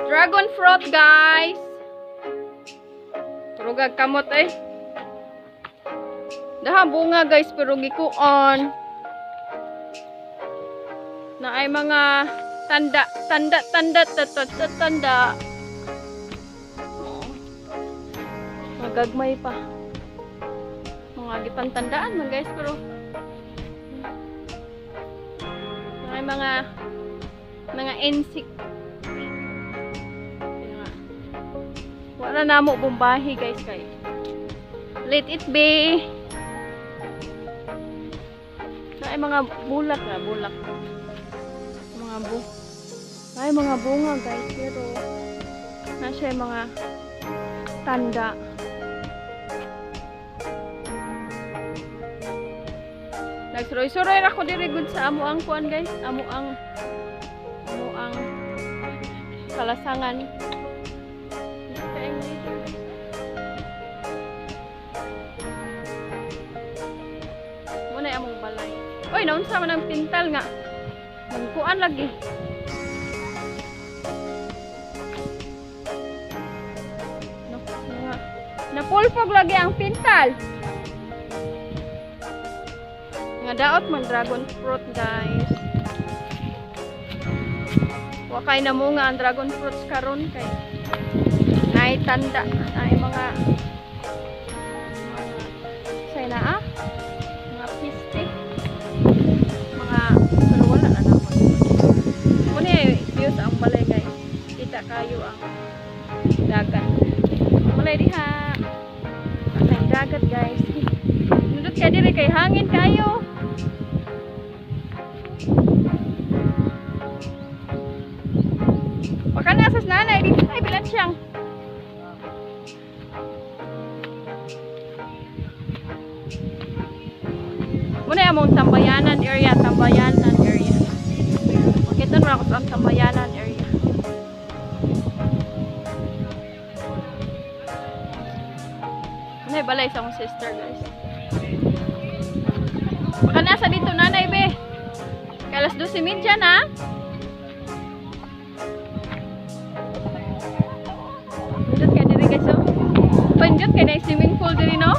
Dragon fruit, guys. Turugag kamot eh. Daha bunga, guys, pero gikuon. Na ay mga tanda, tanda, tanda, tanda, tanda, tanda. Oo. Magagmay pa. Mga gipantandaan man, guys, pero ay mga insect. Kaya nga, wala na mo bombahi, guys, kay let it be. Na ay mga bulak na bulak. Mga bu Ay mga bunga, guys, pero na siya yung mga tanda. Nagsuroy-suroy ra ko diri gud sa amo ang kuan, guys, amo ang kalasangan. Kaing dito, guys. Muna among balay. Oy, naunsa man ang pintal nga. Mangkuan lagi. No, nga. Napulpog lagi ang pintal. Nga daot man dragon fruit, guys. Wa kay namunga ang dragon fruits karon kay nay tanda, nay mga say na ah, mga piste. Mga pero wala na nako. Muna view sa ang balay, guys. Kita kayo ang dagat. Balay diha. Ang dagat, guys. Nindot kay diri kay hangin kayo. Baka nasa nanay dito ay bilat siyang. Muna among tambayanan area, tambayanan area. Makita mo ako sa ang tambayanan area. Muna balay sa akong sister, guys. Baka nasa dito nanay be. Kalas 12:30 na. Pindot kay diri, guys, oh. Pindot kay na swimming pool diri, no?